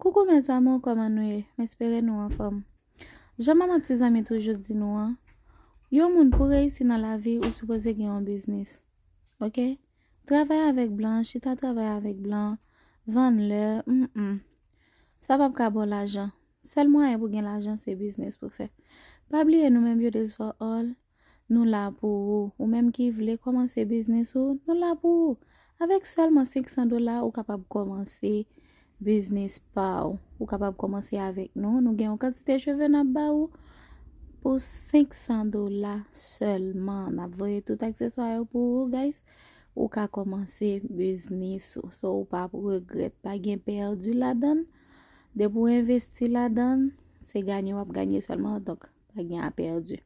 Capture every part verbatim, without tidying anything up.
Koukou mes amours, kòman nou ye? M espere nou anfòm. Jan manman ti zanmi toujou di nou an, yon moun pou reyisi nan lavi, ou sipoze gen yon biznis. Oke? Travay avèk blan, chita travay avèk blan, vann lè, mm, mm. Sa p ap ka ba w lajan. Sèl mwayen pou gen lajan, se biznis pou fè. Pa bliye nou menm Beauties for All, nou la pou ou. Ou menm ki vle kòmanse biznis ou, nou la pou ou. Avèk sèlman senk san dola, ou kapab kòmanse biznis pa w. Ou kapab kòmanse avèk nou. Nou gen yon kantite cheve n ap ba ou pou senk san dola sèlman. N ap voye tout akseswa yo pou ou, guys. Ou ka kòmanse biznis ou. So, ou p ap regrèt, pa gen pèdi ladan l. Depi w envesti ladan l, se ganye w ap ganye sèlman, donk pa gen a pèdi.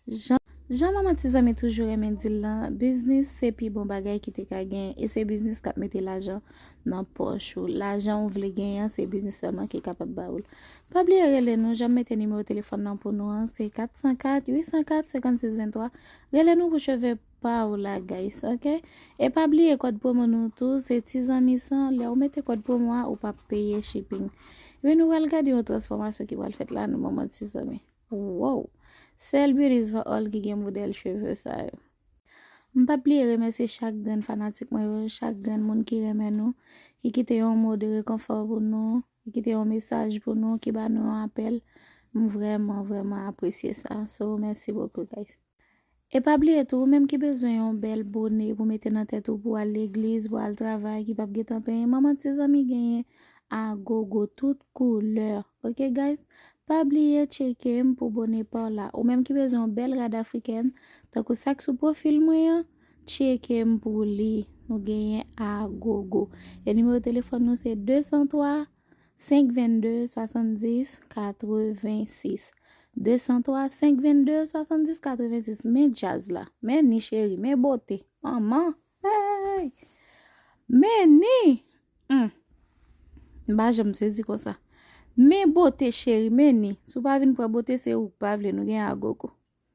Jan, jan manman ti zanmi toujou renmen di l lan, biznis se pi bon bagay ki te ka gen, e se biznis k ap mete lajan nan pòch ou. Lajan ou vle genyen an, se biznis sèlman ki kapab ba ou l. Pa bliye rele nou, jan m mete nimewo telefòn nan pou nou an, se kat san kat, uit san kat, senkannsis venntwa. Rele nou pou cheve pa w la, guys, oke? E pa bliye kòd pwomo nou tou, se ti zanmi san. Lè ou mete kòd pwomo a, ou p ap peye shipping. Epi nou pral gade yon transfòmasyon ki pral fèt la, nou manman ti zanmi. Wow! Sèl Beauties for All ki gen modèl cheve sa yo. M p ap bliye remèsye chak grenn fanatik mwen yo, chak grenn moun ki renmen nou, ki kite yon mo de rekonfò pou nou, ki kite yon mesaj pou nou, ki ba nou yon apèl. M vrèman, vrèman apresye sa. So, mèsi bokou, guys. E pa bliye tou, ou menm ki bezwen yon bèl bone pou mete nan tèt ou, pou al legliz, pou al travay, ki p ap gentan penyen, manman ti zanmi genyen a gogo, tout koulè. Oke, guys? Pa bliye tcheke m pou bone pa w la. Ou menm ki bezwen yon bèl rad afrikèn, tankou sa k sou pwofil mwen an, tcheke m pou li. Nou genyen a gogo. E nimewo telefòn nou se de san twa, senk venn de, swasanndis, katrevensis. De san twa, senk venn de, swasanndis, katrevensis. Men djaz la. Men ni cheri. Men bote. Manman. Hey! Men ni! Hmm. M pa janm sezi konsa. Men bote cheri, men ni. Si w pa vin pran bote, se ou k pa vle. Nou gen a gogo.